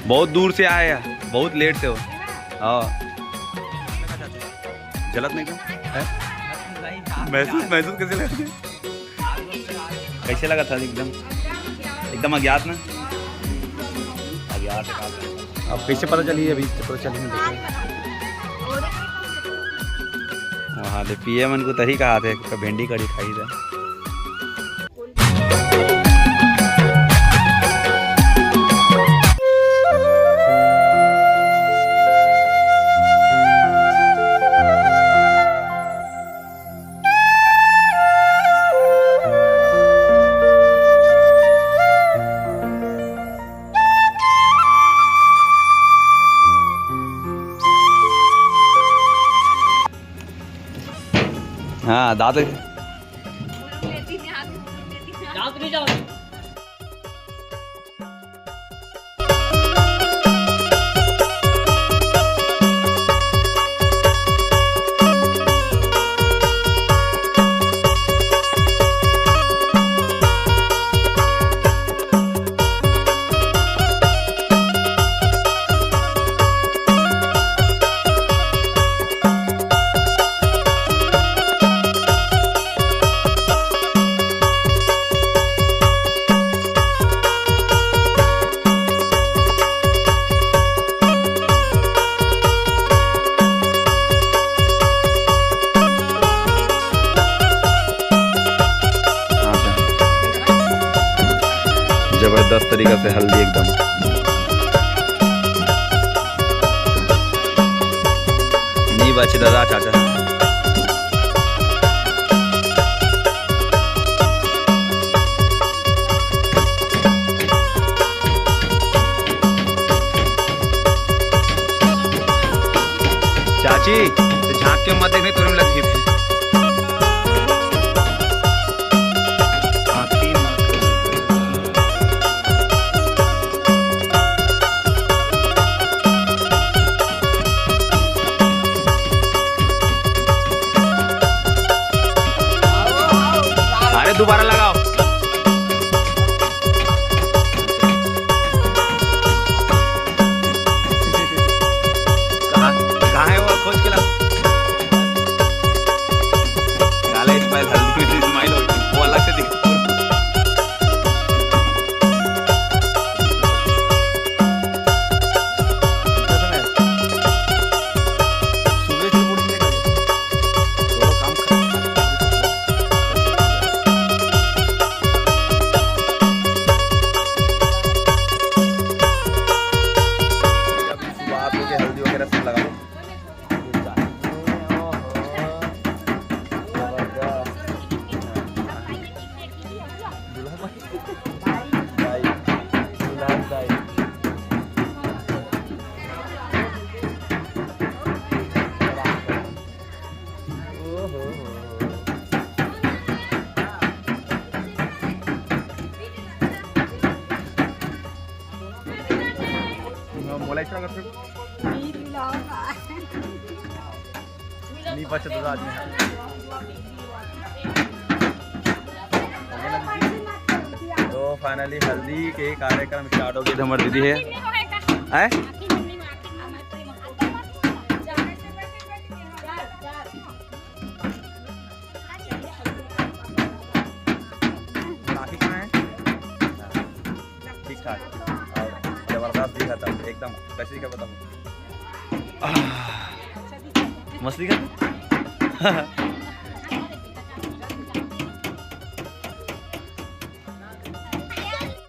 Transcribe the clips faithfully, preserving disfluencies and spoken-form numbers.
बहुत दूर से आए हैं, बहुत लेट से हो। हाँ, जलत नहीं एकदम है? महसूस, महसूस कैसे लगा? कैसे लगा था एकदम? एकदम अज्ञात ना? अज्ञात है कहाँ पे? अब कैसे पता चली? अभी तो पता चली नहीं, देखो। वहाँ दे पीए मन को तरी कहा थे, तो भिंडी कड़ी खाई था। हाँ, दांत। जबरदस्त तरीका से हल्दी एकदम। नी बचे दादा चाचा। चाची, झांक के मत देख, नहीं तोरे में लग गई। अरे दोबारा लगाओ। कहाँ, कहाँ है वो? खोज के ला। काला स्माइल, हल्दी में स्माइल हो गई। वो अलग से दिख। सुबह आप लोग के हल्दी वगैरह सब लगा लो। मोला इतना करते। नहीं बचत आदमी है। तो finally हल्दी के कार्यक्रम start हो गए थे, हमारी दीदी है। हैं? राखी कहाँ है? ठीक ठाक और जबरदस्त दिखा था एकदम। कैसे दिखा बताऊँ? आह, मस्त दिखा था।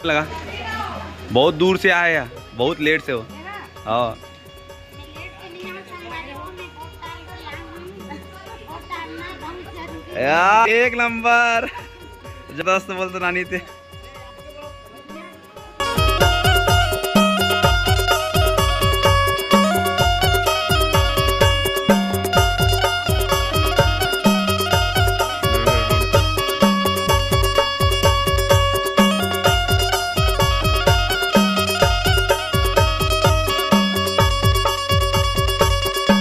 लगा बहुत दूर से आए हैं, बहुत लेट से हो। हाँ। या, एक नंबर। जबरदस्त बोलते नानी ते।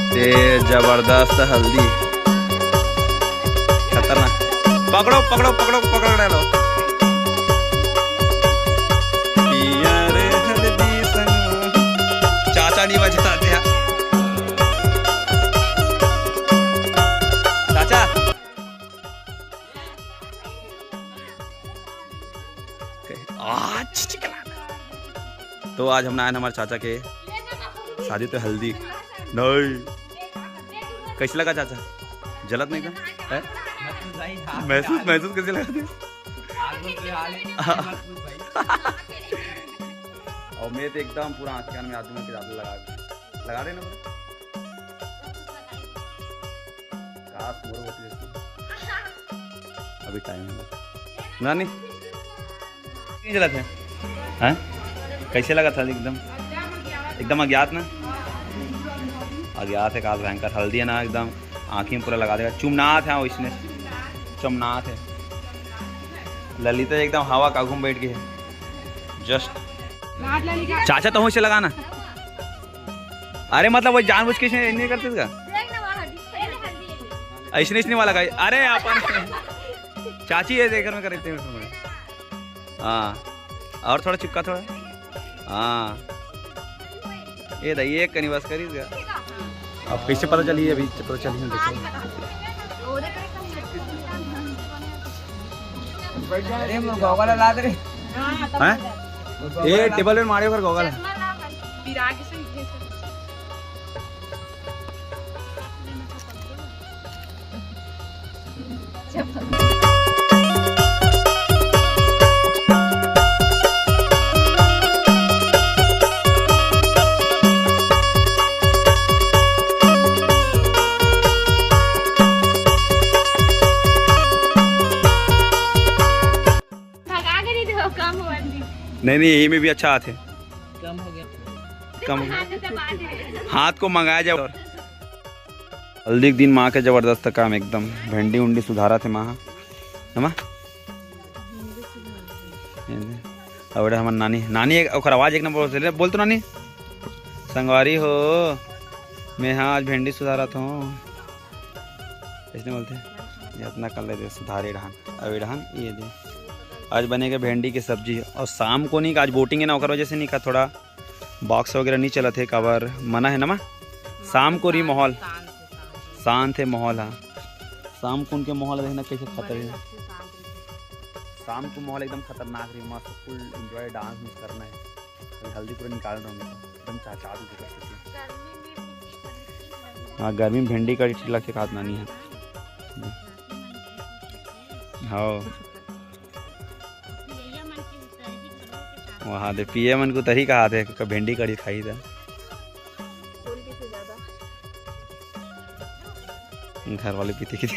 ते जबरदस्त हल्दी, खतरनाक। पकड़ो, पकड़ो, पकड़ो, पकड़ डालो। तो आज हमन आए हन हमर चाचा के शादी तो हल्दी नहीं। कैसे लगा चाचा? जलत नहीं एकदम? हैं? महसूस, महसूस कैसे लगा थे? और मैं तो एकदम पूरा आँख कान में आदमी के जादू लगा दे, लगा देना। काश मोर होती जैसे। अभी टाइम है। नानी, नहीं जलत हे? हैं? कैसे लगा था एकदम? एकदम अज्ञात ना? अज्ञात हे काल भयंकर। हल्दी हे ना एकदम आँखी में पूरा लगा देगा। चुमनात हे वैसने। चुमनात हे। ललिता एकदम हवा कागू में बैठ गई हे। Just। चाचा तो वैसे लगाना। अरे मतलब वो जानबूझ के ऐसे नहीं करते इसका? ऐसे नहीं, ऐसे नहीं वाला का। अरे अपन चाची ये देख में करते हैं। हाँ, और थोड़ा चिपका थोड़ा। हाँ, ये दे, ये कनी बस करी गया। अब कैसे पता चली? अभी पता चली नहीं, देखो। अरे मोर गॉगल ला दे रे। हैं? ये टेबल में मारे ओकर गॉगल। भगा के नहीं दो, कम हुआ जी। नहीं, नहीं, ये में भी अच्छा हाथ है। कम हो गया। कम हो गया। हाथ से बात है। हाथ को मंगाया जाए। और हल्दी के दिन माँ के जबरदस्त काम एकदम, भेंडी उंडी सुधारत हे माँ ह, है माँ? ये दे। अब एडे हमर नानी, नानी एक, ओकर आवाज एक नंबर होथे, ले बोल तो नानी। संगवारी हो, मैं हाँ आज भेंडी सुधारत हूँ। कैसे बोलते हैं? ये अपना कर लेते सुधारे डहान, अब ये डहान ये दे। आज बनेगा भेंडी की सब्जी और शाम को नहीं, आज बोटिंग है ना, ओकर वजह से नहीं खा, थोड़ा बॉक्स वगैरह नहीं चलत हे, काबर मना है ना माँ? शाम को रही माहौल। शांत है, शांत है। शांत है माहौल, हाँ। शाम को उनके माहौल देखना कैसे खतरनाक है। शाम को माहौल एकदम खतरनाक रही, मस्त फुल एंजॉय, डांस वांस करना है। अभी हल्दी पूरा निकाल रहा हूँ मैं, एकदम चाचा भी कर सकते हैं। हाँ, गर्मी में भिंडी कढ़ी ठीक लगथे, खात नानी है। हाँ। वहाँ दे पिए मन को तरी कहा थे, क-, भिंडी कढ़ी खाई था। घर वाले पीते की